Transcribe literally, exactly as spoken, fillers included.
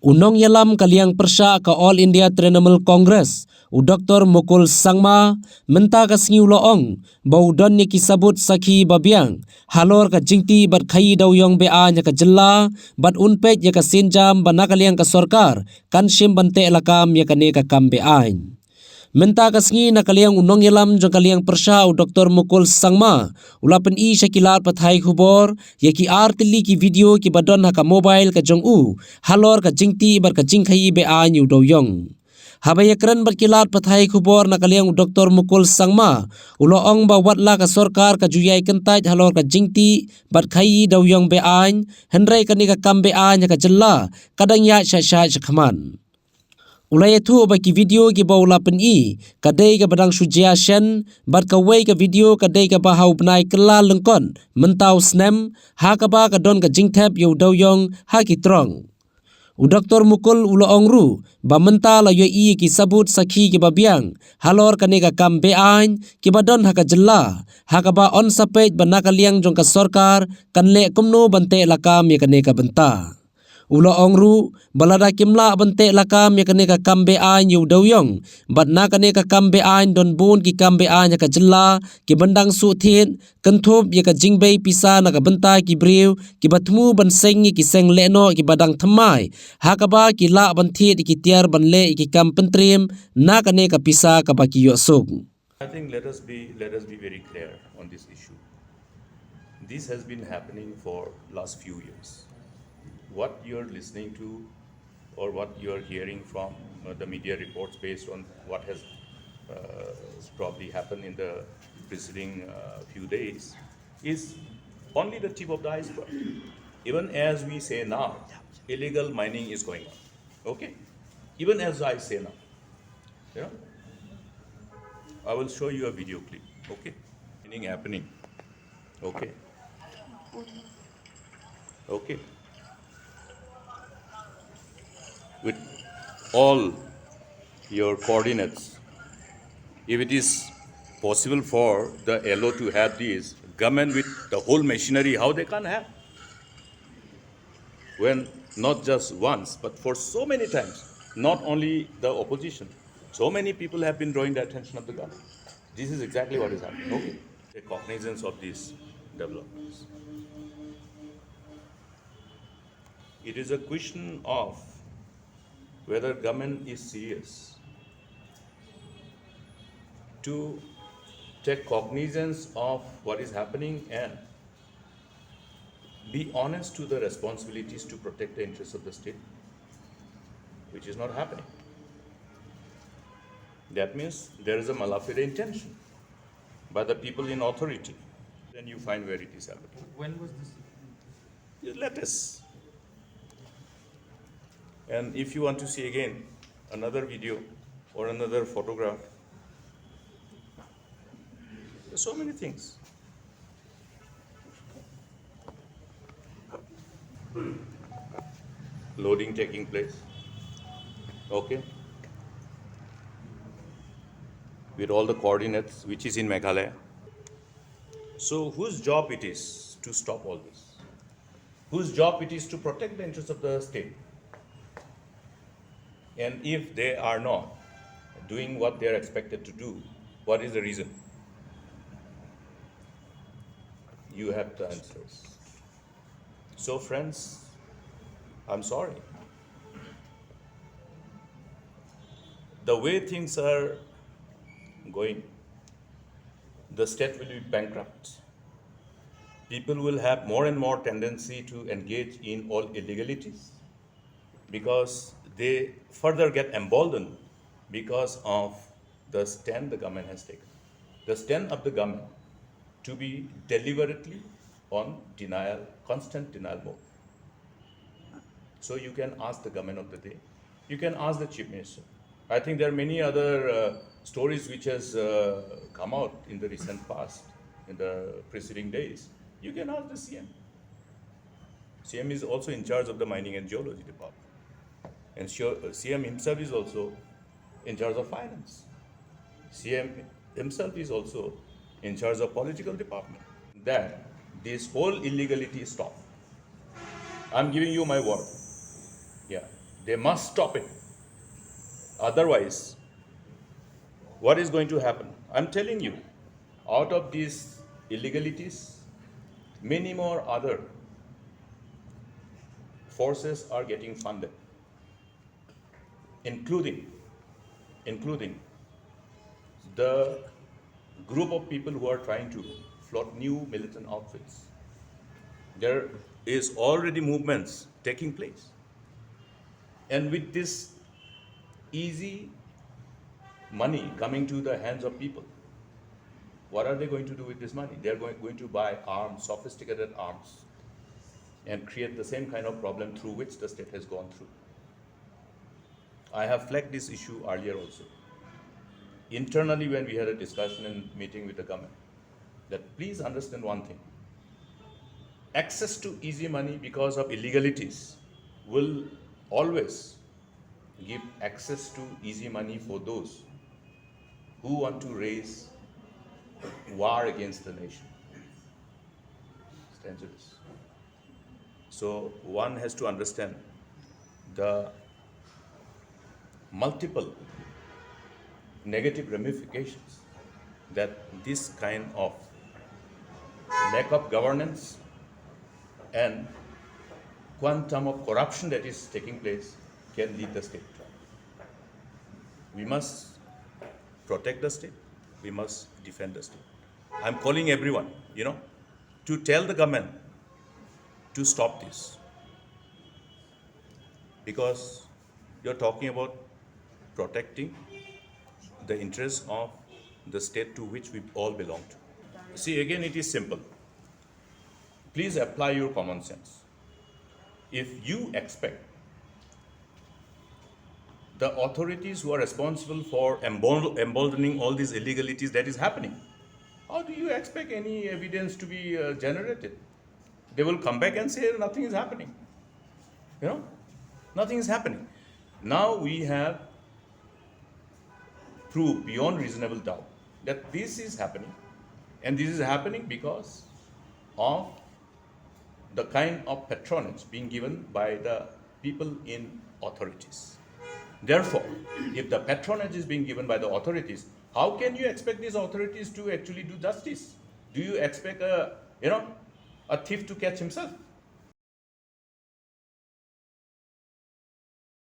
U nongïalam ka liang pyrshah ka All India Trinamool Congress, u Doktor Mukul Sangma, mynta ka sngi u la ong ba u don ïa ki sabut sakhi babiang halor ka jingtih bad khaïi dewïong beaiñ ha ka jylla, bad un peit ïa ka sienjam ba na ka liang ka sorkar kan shim ban teh lakam ïa kane ka kam beaiñ. Mynta ka sngi na ka liang u nongïalam jong ka liang pyrshah u Doktor Mukul Sangma u la pyni sha ki lad pathai khubor ïa ki ar tylli ki video kiba don ha ka mobile ka jong u halor ka jingtih bad ka jingkhaïi beaiñ ïa u dewïong. Haba ïakren bad ki lad pathai khubor na ka liang u Doktor Mukul Sangma u la ong ba wat la ka sorkar ka ju ïai kyntait halor ka jingtih bad khaïi dewïong beaiñ, hynrei kane ka kam beaiñ ha ka jylla ka dang ïaid shah shah shakhmat. U la ïathuh ba ki video kiba u la pyni ka dei kaba dang shu jia shen, bad kawei ka video ka dei kaba ha u bnai Kyllalyngkot mynta u snem, ha kaba ka don ka jingthep ïa u dewïong ha ki trong. U Doktor Mukul u la ong ruh ba mynta la ïohi ïa ki sabut sakhi kiba biang halor kane ka kam beaiñ kiba don ha ka jylla, ha kaba yn sa peit ba na ka liang jong ka sorkar kan leh kumno ban teh lakam ïa kane ka bynta. U la ong ruh ba lada kim lah ban teh lakam ïa kane ka kam beaiñ ïa u dewïong, bad na kane ka kam beaiñ don bun ki kam beaiñ ha ka jylla kiban dang shu thied, kynthup ïa ka jingbei pisa na ka bynta ki briew kiba thmu ban seng ïa ki seng lehnoh kiba dang thymmai, ha kaba ki lah ban thied ïa ki tiar ban leh ïa ki kam pyntriem na kane ka pisa kaba ki ïoh suk. I think let us be, let us be very clear on this issue. This has been happening for last few years. What you're listening to or what you're hearing from, uh, the media reports based on what has, uh, probably happened in the preceding, uh, few days is only the tip of the iceberg. Even as we say now, illegal mining is going on. Okay? Even as I say now. You know? I will show you a video clip. Okay? Mining happening. Okay? Okay? With all your coordinates, if it is possible for the L O to have this, government with the whole machinery, how they can have? When not just once, but for so many times, not only the opposition, so many people have been drawing the attention of the government. This is exactly what is happening. Okay. Take cognizance of these developments. It is a question of whether government is serious to take cognizance of what is happening and be honest to the responsibilities to protect the interests of the state, which is not happening. That means there is a malafide intention by the people in authority. Then you find where it is happening. When was this? Let us. And if you want to see again another video or another photograph, there's so many things. Loading taking place. Okay. With all the coordinates, which is in Meghalaya. So whose job it is to stop all this? Whose job it is to protect the interests of the state? And if they are not doing what they are expected to do, what is the reason? You have the answers. So, friends, I'm sorry. The way things are going, the state will be bankrupt. People will have more and more tendency to engage in all illegalities because they further get emboldened because of the stand the government has taken. The stand of the government to be deliberately on denial, constant denial mode. So you can ask the government of the day. You can ask the chief minister. I think there are many other, uh, stories which has, uh, come out in the recent past, in the preceding days. You can ask the C M. C M is also in charge of the mining and geology department. And sure, uh, C M himself is also in charge of finance. C M himself is also in charge of political department. That this whole illegality stop. I'm giving you my word. Yeah. They must stop it. Otherwise, what is going to happen? I'm telling you, out of these illegalities, many more other forces are getting funded, including, including the group of people who are trying to float new militant outfits. There is already movements taking place. And with this easy money coming to the hands of people, what are they going to do with this money? They're going, going to buy arms, sophisticated arms, and create the same kind of problem through which the state has gone through. I have flagged this issue earlier also. Internally, when we had a discussion and meeting with the government, that please understand one thing. Access to easy money because of illegalities will always give access to easy money for those who want to raise war against the nation. It's dangerous. So one has to understand the multiple negative ramifications that this kind of lack of governance and quantum of corruption that is taking place can lead the state to. We must protect the state. We must defend the state. I'm calling everyone, you know, to tell the government to stop this. Because you're talking about protecting the interests of the state to which we all belong to. See, again, it is simple. Please apply your common sense. If you expect the authorities who are responsible for emboldening all these illegalities that is happening, how do you expect any evidence to be uh, generated? They will come back and say nothing is happening. You know, nothing is happening. Now we have proved beyond reasonable doubt that this is happening, and this is happening because of the kind of patronage being given by the people in authorities. Therefore, if the patronage is being given by the authorities, how can you expect these authorities to actually do justice? Do you expect a, you know, a thief to catch himself?